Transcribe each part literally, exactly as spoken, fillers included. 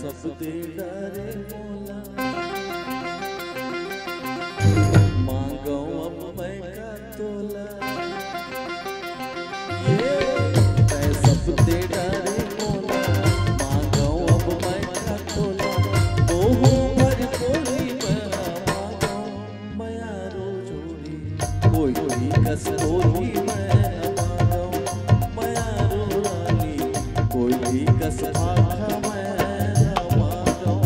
सब दे डारे मोला, मांगो अब मैं का तोला। ये तै सब दे डारे मोला, मांगो अब मैं का तोला। ओहू भर कोली मैं मांगो, मयारू जोड़ी कोई भी कस कोली मैं मांगो, मयारू रानी कोई भी कस भाखा मैं मांगो।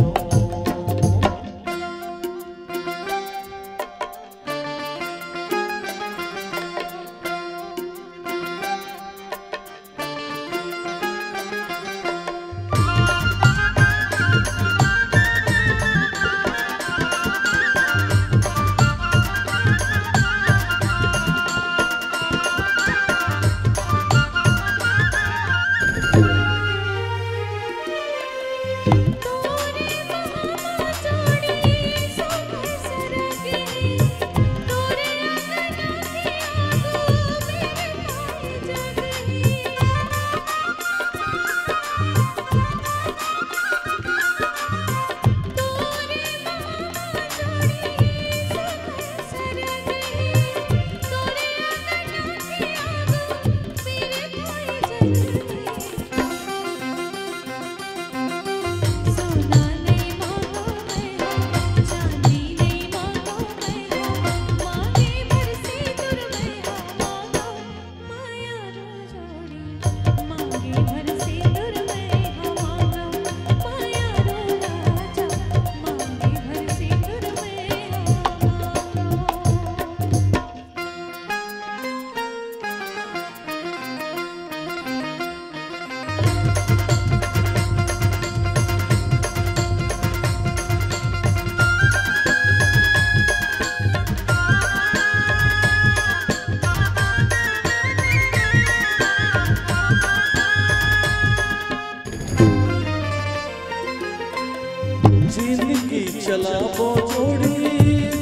जिनगी चलाबो जोड़ी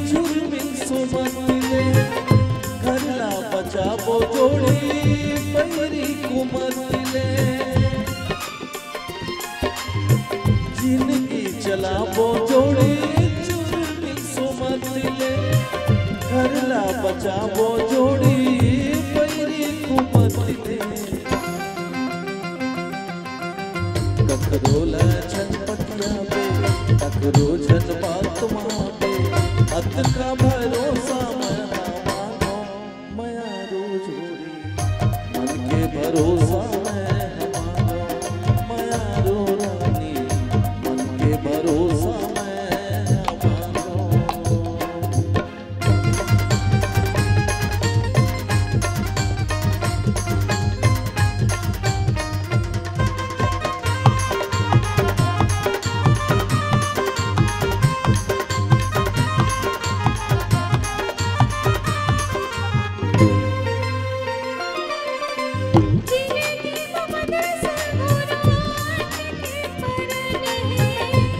चुरमिन सुमत ले, घर ला बचाबो जोड़ी पैरी कुमत ले। जिनगी चलाबो जोड़ी चुरमिन सुमत ले, घर ला बचाबो जोड़ी पैरी कुमत ले। ककरो ला झन पतियाबे, ककरो झन बात मानबे, अतका भरोसा मैं हा मानो, मयारू जोड़ी मन के भरोसा मैं हा मानो, मयारू रानी मन के भरोसा मैं हा मानो।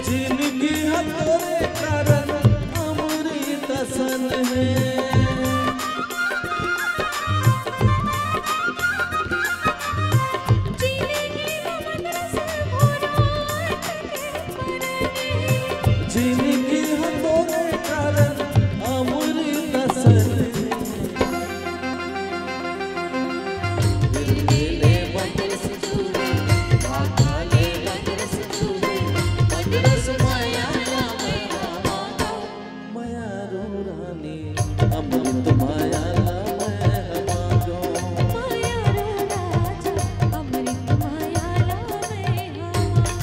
जिनगी ह तोरे कारण अमृत असन हे। जिनगी ह तोरे कारण अमृत असन हे। मयारू रानी, अमृत माया ला मैं हा मांगो। मयारू राजा, अमृत माया ला मैं हा मांगो।